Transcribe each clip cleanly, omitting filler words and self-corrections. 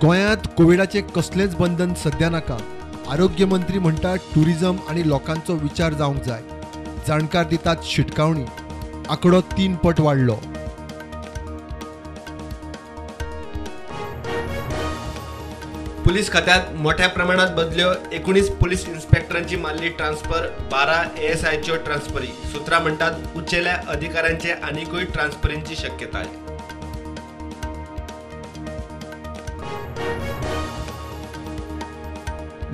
गोंयांत कोविडाचें कसलेंच बंधन सध्या नाका. आरोग्य मंत्री म्हणटा टुरिझम आनी लोकांचो विचार जावंक जाय. जाणकार दितात शिटकावणी. आंकडो 3 पट वाडलो. पुलीस खात्यात मोठ्या प्रमाणात बदल्यो. 19 पुलीस इन्स्पेक्टरांची मारली ट्रान्स्फर, 12 एएसआयच्यो ट्रान्स्फरी. सूत्रां म्हणटात उचेल्या अधिकाऱ्यांचे आनिकूय ट्रान्स्फरींची शक्यताय.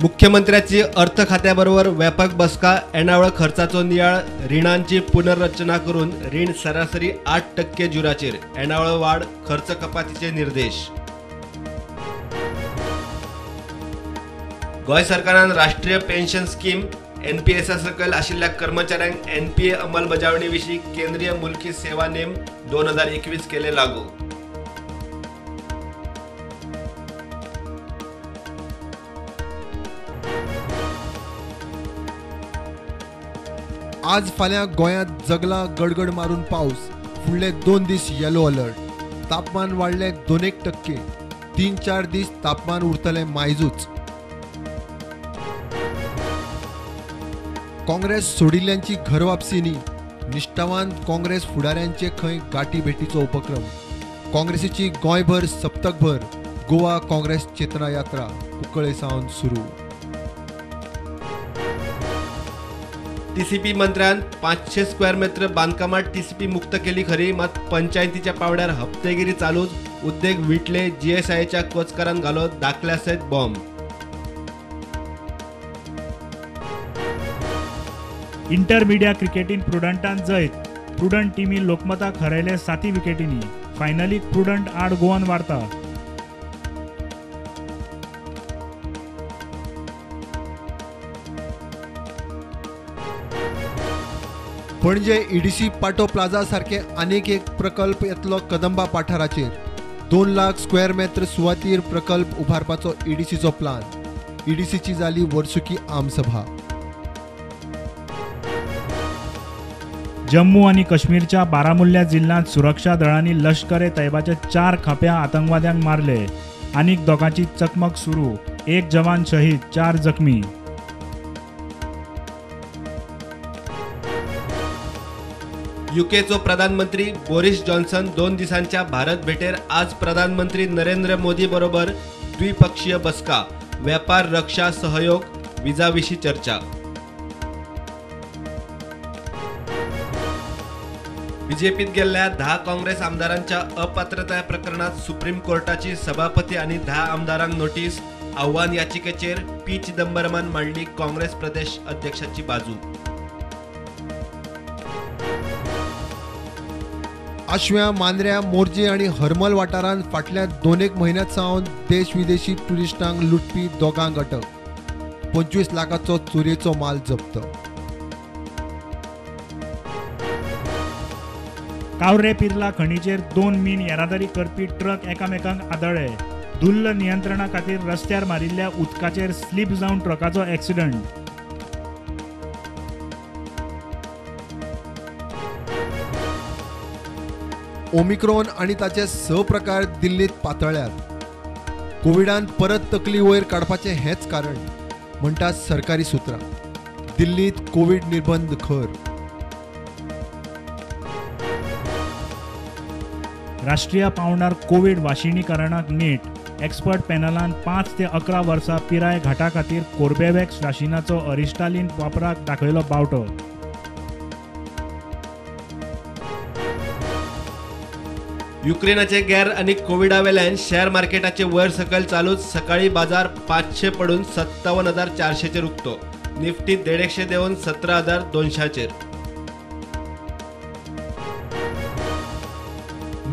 मुख्यमंत्र्याची अर्थ खात्याबरोबर व्यापक बसका. येणावळ खर्चाचो नियाळ. रिणांची पुनर्रचना करून रीण सरासरी 8% जुराचेर. येणावळ वाड, खर्च कपातीचे निर्देश. गोंय सरकारान राष्ट्रीय पेन्शन स्कीम एनपीएसा सकयल आशिल्ल्या कर्मचाऱ्यांक एनपीए अंमलबजावणी विशीं केंद्रीय मुलकी सेवा नेम 2021 केले लागू. आज फाल्यां गोंयांत जगला गडगड मारून पावस. फुडले 2 दीस येलो अलर्ट. तापमान वाडलें 2-1%. 3-4 दीस तापमान उरतलें मायजूच. काँग्रेस सोडिल्ल्यांची घरवापसी न्ही, निश्ठावान काँग्रेस फुडाऱ्यांचे खंय गाठी भेटीचो उपक्रम. काँग्रेसीची गोंयभर सप्तकभर गोवा काँग्रेस चेतना यात्रा कुंकळे सावन सुरू. टीसीपी मंत्र्यान 500 स्क्वेअर मीटर बांदकामात टीसीपी मुक्त केली खरी, मात पंचायतीच्या पावड्यार हप्तेगिरी चालूच. उद्देग विटले जीएसआयच्या कोचकारान घालो दाखल्या सयत बॉम्ब. इंटरमिडिया क्रिकेटीन प्रुडंटान जैत. प्रुडंट टिमी लोकमताक हरयले 7 विकेटींनी. फायनलीक प्रुडंट आड गोवन वार्ता. पणजे ईडीसी पाटो प्लाझा सारखे आनीक एक प्रकल्प येतलो कदंबा पठाराचेर. 2 लाख स्क्वेअर मेत्र सुवातीर प्रकल्प उबारपाचो ईडीसीचो प्लान. ईडीसीची जाली वर्सुकी आमसभा. जम्मू आनी काश्मीरच्या बारामुल्ला जिल्ल्यांत सुरक्षा दळांनी लश्कर ए तैबाच्या 4 खाप्या आतंकवाद्यांक मारले. आनीक दोगांची चकमक सुरू. 1 जवान शहीद, 4 जखमी. युकेचो प्रधानमंत्री बोरिस जॉन्सन 2 दिसांच्या भारत भेटेर आज प्रधानमंत्री नरेंद्र मोदी बरोबर द्विपक्षीय बसका. व्यापार, रक्षा सहयोग, विजा विशीं चर्चा. बीजेपीत गेल्ल्या 10 काँग्रेस आमदारांच्या अपात्रताय प्रकरणात सुप्रीम कोर्टाची सभापती आनी 10 आमदारांक नोटीस. आव्हान याचिकेचेर पी चिदंबरमान मांडली काँग्रेस प्रदेश अध्यक्षाची बाजू. आश्व्या, मांद्र्या, मोरजे आनी हरमल वाठारांत फाटल्या 2-1 म्हयन्यांत सावन देश विदेशी ट्युरिस्टांक लुटपी दोगांक अटक. 25 लाखाचो चोरयेचो माल जप्त. कावरे पिर्ला खणीचेर 2 मीन येरादारी करपी ट्रक एकामेकांक आदळ्ळे. धुल्ल नियंत्रणा खातीर रस्त्यार मारिल्ल्या उदकाचेर स्लीप जावन ट्रकाचो एक्सिडंट. ओमिक्रॉन आनी ताचे 6 प्रकार दिल्लीत पातळ्ळ्यात. कोविडान परत तकली वयर काडपाचें हेंच कारण म्हणटात सरकारी सुत्रां. दिल्लीत कोविड निर्बंध खर. राष्ट्रीय पांवड्यार कोविड वाशिनीकरणाक नेट. एक्सपर्ट पॅनलान 5 ते 11 वर्सां पिराय घाटा खातीर कोर्बेवॅक्स वाशिनाचो अरिश्टालीन वापराक दाखयलो बावटो. युक्रेनाचे गैर आनी कोविडा वेल्यान शेअर मार्केटाचे वयर सकयल चालूच. सकाळी बाजार 500 पडून 57,400चेर उक्तो. निफ्टी 150 देंवन 17,200चेर.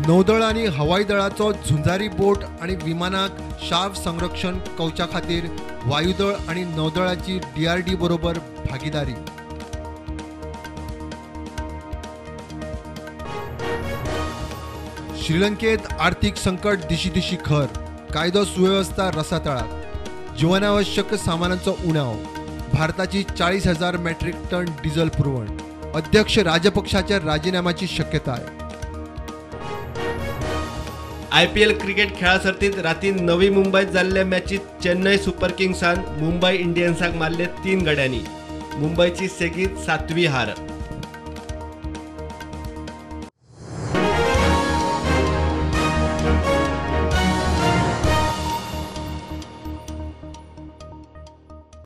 नौदळ आनी हवाई दळाचो झुंजारी बोट आनी विमानाक शाव संरक्षण कवचा खातीर वायुदळ आनी नौदळाची डीआरडी बरोबर भागीदारी. श्रीलंकेत आर्थिक संकट दिशी दिशी खर. कायदो सुवेवस्था रसातळाक. जीवनावश्यक सामानांचो उणाव. भारताची 40,000 मेट्रिक टन डिझल पुरवण. अध्यक्ष राजपक्षाच्या राजीनाम्याची शक्यताय. आयपीएल क्रिकेट खेळा सर्तीत राती नवी मुंबयत जाल्ले मॅचीत चेन्नय सुपर किंग्सान मुंबय इंडियन्साक मारले 3 गड्यांनी. मुंबयची सेगीत 7वी हार.